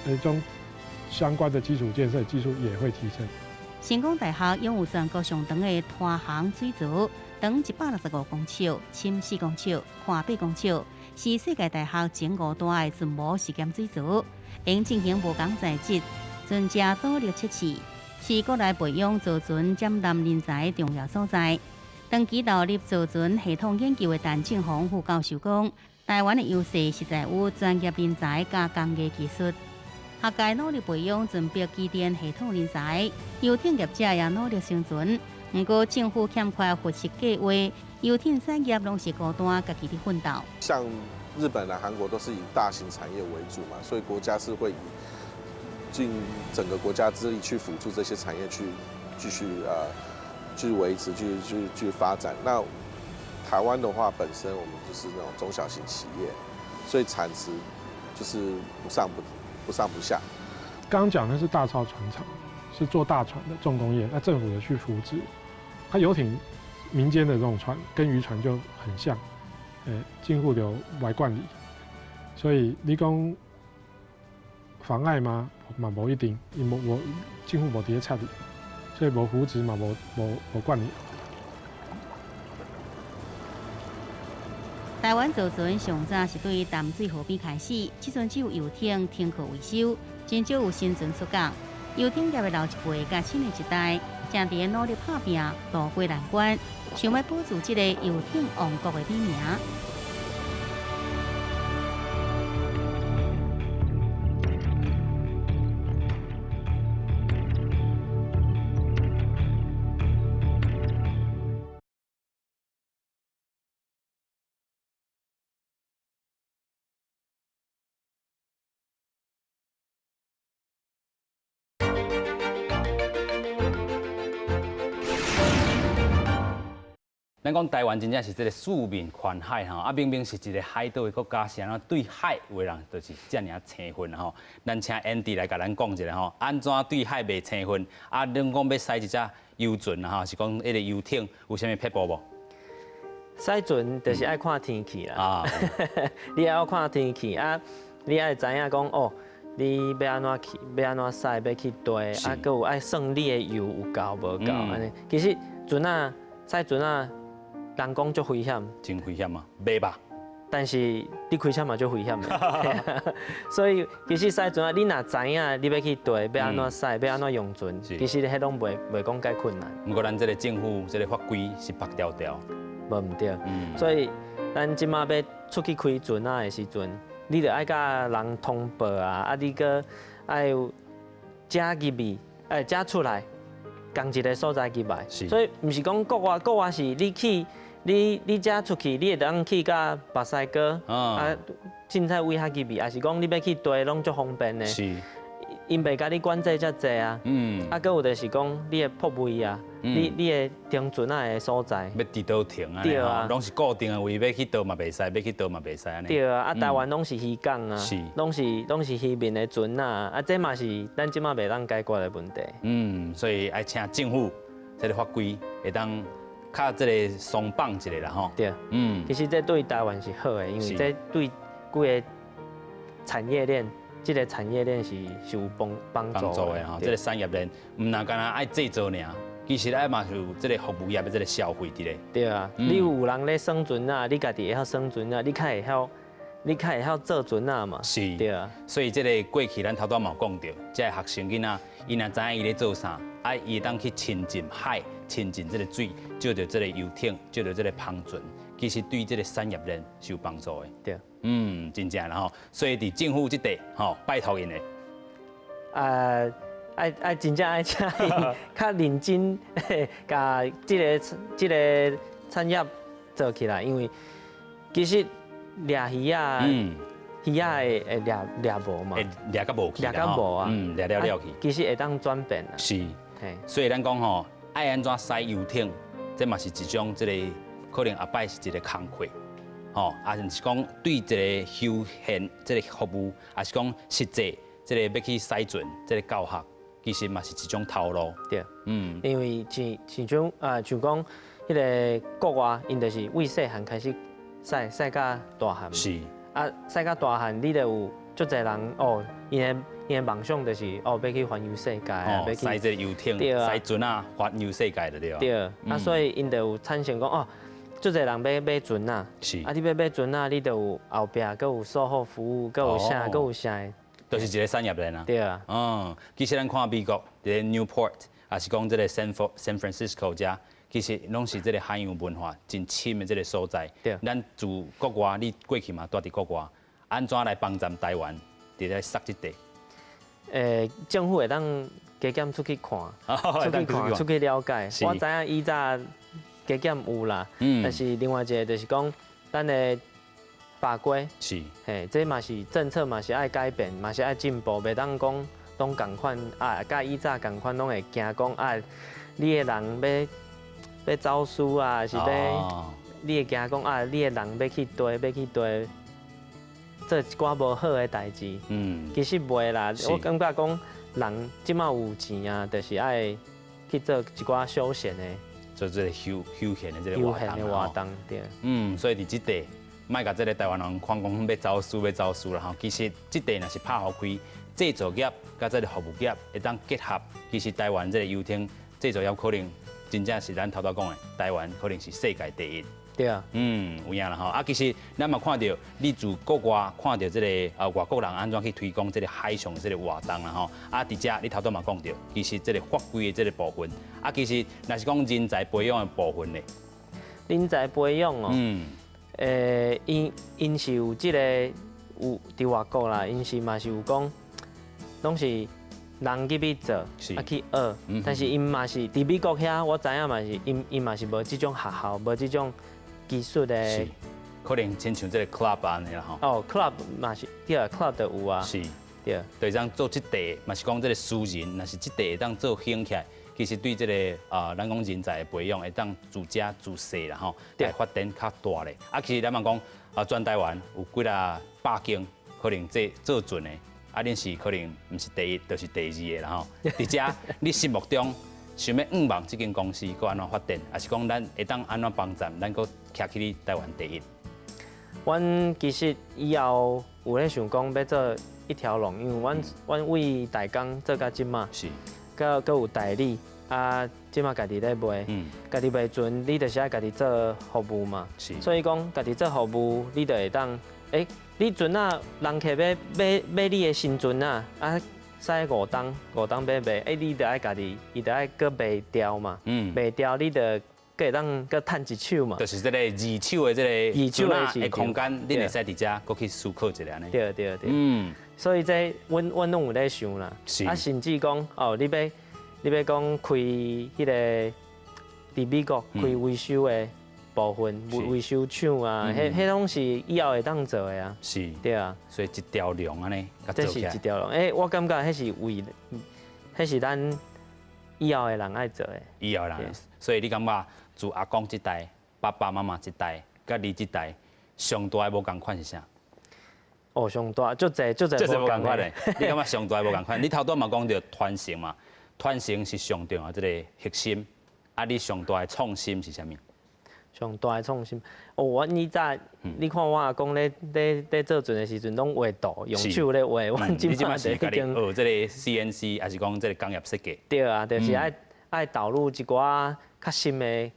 彼種相關的基礎建設技術也會提升。成功大學擁有全國上長的拖航水槽，長165公尺，深4公尺，寬8公尺，是世界大學前五大的船模實驗水槽，應進行無仝材質、船隻阻力測試，是國內培養造船尖端人才重要所在。長期投入造船系統研究的陳正宏副教授講，台灣的優勢是在於專業人才佮工藝技術。學界努力培養船舶機電系統人才，遊艇業者也努力生存。毋過政府欠缺扶持計劃，遊艇產業攏是孤單，家己佇奮鬥。像日本啊、韓國都是以大型產業為主嘛，所以國家是會以盡整個國家之力去輔助這些產業去繼續去維持、去發展。那台灣的話，本身我們就是那種中小型企業，所以產值就是不上不下。剛講的是大造船廠，是做大船的重工業，那政府有去扶植。它遊艇民間的這種船跟漁船就很像，政府就袂管理，所以你講妨礙嗎？嘛無一定，伊無無政府無佇咧插你，所以無扶持嘛，無無無管理。台灣造船上早是對淡水河邊開始，這陣只有遊艇停靠維修，真少有新船出港。遊艇業的老一輩佮新的一代，正佇咧努力拍拚，渡過難關，想欲保住這个遊艇王國的美名。咱講台灣真正是這个四面環海吼，啊明明是一个海島的國家，是按怎對海有的人就是遮爾生分吼。咱請 Andy 來共咱講一下吼，按怎對海袂生分？啊，恁講欲駛一隻遊船吼，是講彼个遊艇有啥物撇步無？駛船就是愛看天氣啦。啊，你愛看天氣啊，你愛知影講哦，你欲按怎去，欲按怎駛，欲去佗，啊，閣有愛算你的油有夠無夠按呢。其實船仔駛船仔，人講足危險，真危險啊，袂吧？但是你開車嘛足危險的，所以其實駛船仔，你若知影你欲去佗，欲按怎駛，欲按怎用船，其實彼攏袂袂講介困難。毋過咱這个政府這个法規是縛牢牢，無毋對。所以咱這馬欲出去開船仔的時陣，你著愛佮人通報啊，啊你閣愛遮入去，欸遮出來，仝一个所在入來。所以毋是講國外，國外是你去。你你遮出去，你會當去到墨西哥，啊，凊彩位較入去，抑是講你欲去佗攏足方便的。是，𪜶袂共你管制遮濟啊。啊，閣有就是講你的泊位啊，你你的停船仔的所在。欲佇佗停啊？對啊，攏是固定的位，欲去佗嘛袂使，欲去佗嘛袂使按呢。對啊，啊，台灣攏是漁港啊，攏是攏是漁民的船仔，啊，這嘛是咱這馬袂當解決的問題。嗯，所以愛請政府這个法規會當。較這个鬆綁一下啦吼。對，嗯，其實這對台灣是好的，因為這對規个產業鏈，這个產業鏈是是有幫幫助的吼。這个產業鏈毋但干焦愛製造爾，其實愛嘛是有這个服務業的這个消費佇咧。對啊，你有人咧耍船仔，你家己會曉耍船仔，你較會曉，你較會曉做船仔嘛。是。對啊。所以這个過去咱頭拄仔嘛有講著，這个學生囡仔，伊若知影伊咧做啥，啊，伊會當去親近海。親近這个水，借著這个遊艇，借著這个帆船，其實對這个產業鏈是有幫助的。對，嗯，真正啦吼。所以佇政府這塊吼，拜託𪜶的。愛愛真正愛請𪜶較認真，共這个這个產業做起來，因為其實掠魚仔，魚仔會會掠掠無嘛，會掠甲無去，掠甲無啊，嗯，掠了了去。其實會當轉變啊。是，所以咱講吼。愛按怎駛遊艇，這嘛是一種這个可能後擺是一个工課，吼，抑是講對一个休閒這个服務，抑是講實際這个欲去駛船這个教學，其實嘛是一種頭路。對，嗯，因為像像種啊，像講彼个國外，𪜶就是為細漢開始駛駛甲大漢。是。啊，駛甲大漢，你就有足濟人哦，𪜶的𪜶的夢想就是哦，欲去環遊世界啊，欲去駛這个遊艇，駛船仔環遊世界就對啊。對，啊，所以𪜶就有產生講哦，足濟人欲買船仔，是。啊，你欲買船仔，你就有後壁，閣有售後服務，閣有啥，閣有啥。就是一个產業鏈啊。對啊。嗯，其實咱看美國，佇咧 Newport，抑是講這个 San San Francisco 遮，其實攏是這个海洋文化真深的這个所在。對。咱自國外，你過去嘛蹛佇國外，按怎來幫助台灣佇咧拓這塊？政府會當加減出去看，出去看，出去了解。我知影以早加減有啦，但是另外一個就是講，咱的法規是，嘿，這嘛是政策嘛是愛改變，嘛是愛進步，袂當講攏仝款啊，佮以早仝款攏會驚講啊，你的人欲欲走私啊，是欲，你會驚講啊，你的人欲去佗，欲去佗。做一寡無好的代誌，嗯，其實袂啦。我感覺講，人這馬有錢啊，就是愛去做一寡休閒的，做這个休休閒的這个活動。休閒的活動，對。嗯，所以佇這塊，莫共這个台灣人看講欲走私欲走私啦吼。其實這塊若是拍予開，製造業佮這个服務業會當結合，其實台灣這个遊艇製造業可能真正是咱頭拄講的，台灣可能是世界第一。對啊。嗯，有影啦吼。啊，其實咱嘛看著，你自國外看著這个外國人按怎去推廣這个海上這个活動啦吼。啊，佇遮你頭拄嘛講著，其實這个法規的這个部分，啊，其實若是講人才培養的部分咧。人才培養哦。𪜶𪜶是有這个有佇外國啦，𪜶是嘛是有講，攏是人入去做，啊去學，但是𪜶嘛是佇美國遐，我知影嘛是，𪜶𪜶嘛是無這種學校，無這種技術的。可能親像這个 club 按呢啦吼。哦，club 嘛是，對啊，club 就有啊。對。對，這樣做這塊，嘛是講這个私人，若是這塊會當做興起來，其實對這个咱講人才的培養會當自遮自細啦吼，來發展較大咧。啊，其實咱嘛講啊，全台灣有幾若百間可能這做船的，啊，恁是可能毋是第一，就是第二个啦吼。佇遮你心目中想欲向望這間公司閣按怎發展，抑是講咱會當按怎幫助，咱閣徛起咧台灣第一？阮其實以後有咧想講欲做一條龍，因為阮阮為大港做到這馬，閣閣有代理，啊，這馬家己咧賣，家己賣船，你就是愛家己做服務嘛。所以講家己做服務，你就會當，欸，你船仔人客欲買買你的新船仔，啊，駛五冬五冬欲賣，欸，你就愛家己，伊就愛閣賣掉嘛，賣掉你就閣會當閣趁一手嘛。就是這个二手的這个二手的的空間，你會使佇遮閣去思考一下呢。對對對。所以這阮阮攏有咧想啦。啊，甚至講哦，你欲講開彼个佇美國開維修的部分，維維修廠啊，彼彼攏是以後會當做的啊。對啊。所以一條龍按呢，這是一條龍。欸，我感覺彼是為，彼是咱以後的人愛做的。以後的人，所以你感覺自阿公這代、爸爸媽媽這代、佮你這代，上大的無仝款是啥？哦，上大足濟足濟無仝款的。你感覺上大的無仝款？你頭拄嘛講著傳承嘛，傳承是上重要這个核心。啊，你上大的創新是啥物？上大的創新，哦，阮以早，你看我阿公咧咧咧做船的時陣，攏畫圖，用手咧畫。阮這馬是家己學這个 CNC，抑是講這个工業設計？對啊，就是愛愛導入一寡較新的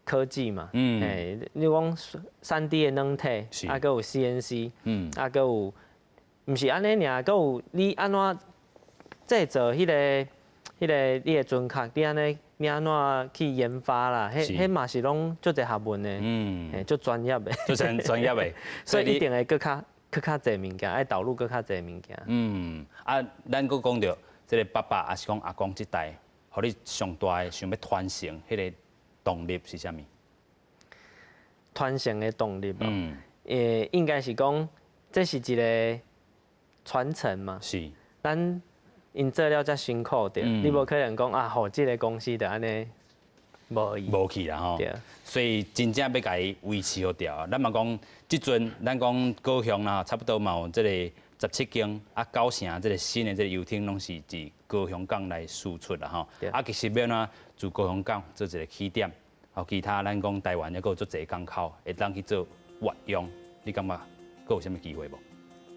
科技嘛。欸，你講3D 的軟體，啊，閣有 CNC，啊，閣有，毋是按呢爾，閣有你按怎製造彼个彼个你的船殼，你按呢？你按怎去研發啦？彼彼嘛是攏足濟學問的，欸，足專業的，足專專業的，所以一定會閣較閣較濟物件，愛導入閣較濟物件。嗯，啊，咱閣講著這个爸爸，抑是講阿公這代，予你上大的想欲傳承彼个動力是啥物？傳承的動力，欸，應該是講這是一个傳承嘛。咱𪜶做了遮辛苦著，你無可能講啊，予這个公司就按呢無去。無去啦吼。對。所以真正欲共伊維持予牢。咱嘛講，這陣咱講高雄啦，差不多嘛有這个17間啊，九成這个新的這个遊艇攏是佇高雄港來輸出啦吼。啊，其實欲按怎自高雄港做一个起點，予其他咱講台灣抑閣有足濟港口會當去做活用，你感覺閣有啥物機會無？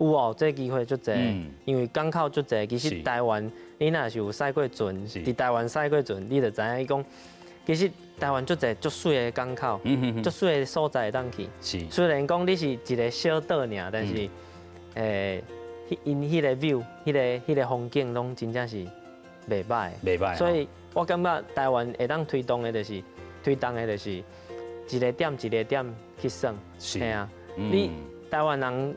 有哦，這機會足濟，因為港口足濟。其實台灣，你若是有駛過船，佇台灣駛過船，你就知影伊講，其實台灣足濟足媠的港口，足媠的所在會當去。雖然講你是一个小島爾，但是，欸，𪜶彼个 view，彼个彼个風景攏真正是袂䆀。袂䆀。所以我感覺台灣會當推動的，就是推動的，就是一个點一个點去算。嘿啊，你台灣人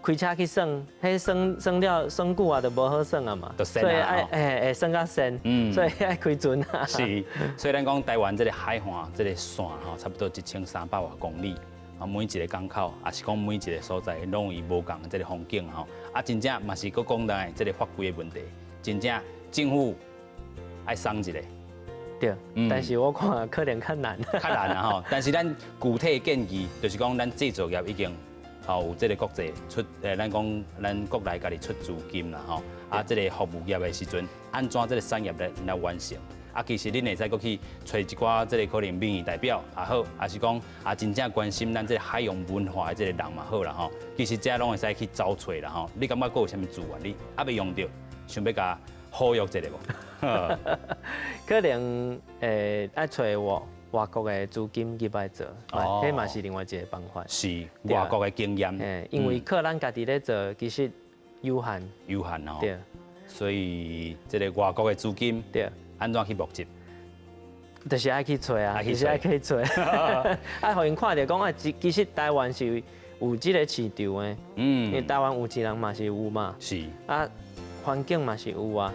開車去耍，彼耍耍了耍久啊，就無好耍啊嘛。所以愛會會耍較跣，所以愛開船啊。是，所以咱講台灣這个海岸這个線吼，差不多1300外公里。啊，每一个港口，抑是講每一个所在，攏有伊無仝的這个風景吼。啊，真正嘛是閣講來這个法規的問題，真正政府愛鬆一下。對，但是我看可能較難。較難啊吼，但是咱具體建議就是講，咱製造業已經吼有這个國際出，咱講咱國內家己出資金啦吼。啊，這个服務業的時陣，按怎這个產業來來完成？啊，其實恁會使閣去揣一寡這个可能民意代表也好，抑是講啊真正關心咱這个海洋文化的這个人嘛好啦吼。其實這攏會使去找揣啦吼。你感覺閣有啥物資源？你猶未用著，想欲共呼籲一下無？可能愛揣外國的資金入來做，彼嘛是另外一個方法。是外國的經驗。因為靠咱家己咧做，其實有限。有限哦。對。所以這个外國的資金，按怎去募集？就是愛去揣啊，就是愛去揣，愛予𪜶看著講啊，其實台灣是有這个市場的，因為台灣有錢人嘛是有嘛，啊，環境嘛是有啊，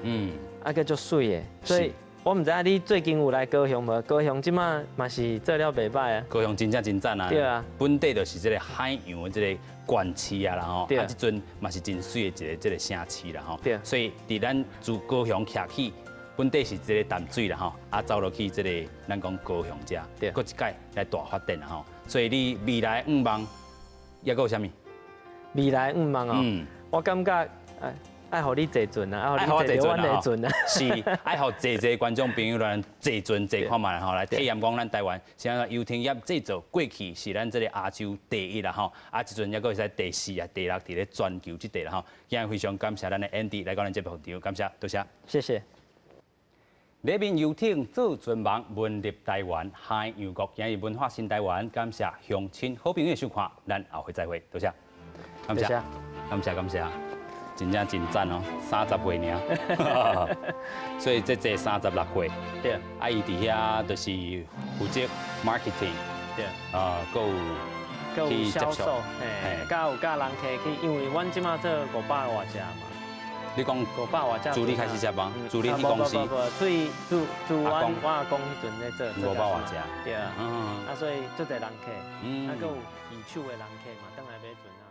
啊，閣足媠的，所以我毋知影你最近有來高雄無？高雄這馬嘛是做了袂䆀啊。高雄真正真讚啊！對啊，本地就是這个海洋的這个縣市啊啦吼，啊，這陣嘛是真媠的一个這个城市啦吼。所以佇咱自高雄徛起，本地是這个淡水啦吼，啊走落去這个咱講高雄遮，閣一擺來大發展啦吼。所以你未來願望抑閣有啥物？未來願望哦，我感覺愛予你坐船啊，愛予你坐阮的船啊，是愛予濟濟觀眾朋友來坐船坐看覓吼，來體驗講咱台灣啥物遊艇業製造過去是咱這个亞洲第一啦吼，啊這陣抑閣會使第四啊、第六佇咧全球這塊啦吼。今日非常感謝咱的 Andy 來到咱節目現場，感謝，多謝。謝謝。禮面遊艇做船夢，文立台灣海洋國，今日文化新台灣，感謝鄉親好朋友的收看，咱後回再會，多謝，感謝，感謝感謝，真正真讚哦，30歲爾，所以這這36歲，啊，伊佇遐就是負責 marketing，啊，閣有去銷售，嘿，佮有佮人客去，因為阮這馬做五百外隻嘛。你講五百外隻，自你開始接嗎？自你去公司？無無無，對，自自阮我阿公彼陣咧做，五百外隻。對啊，啊所以足濟人客，啊閣有二手的人客嘛，轉來買船啊。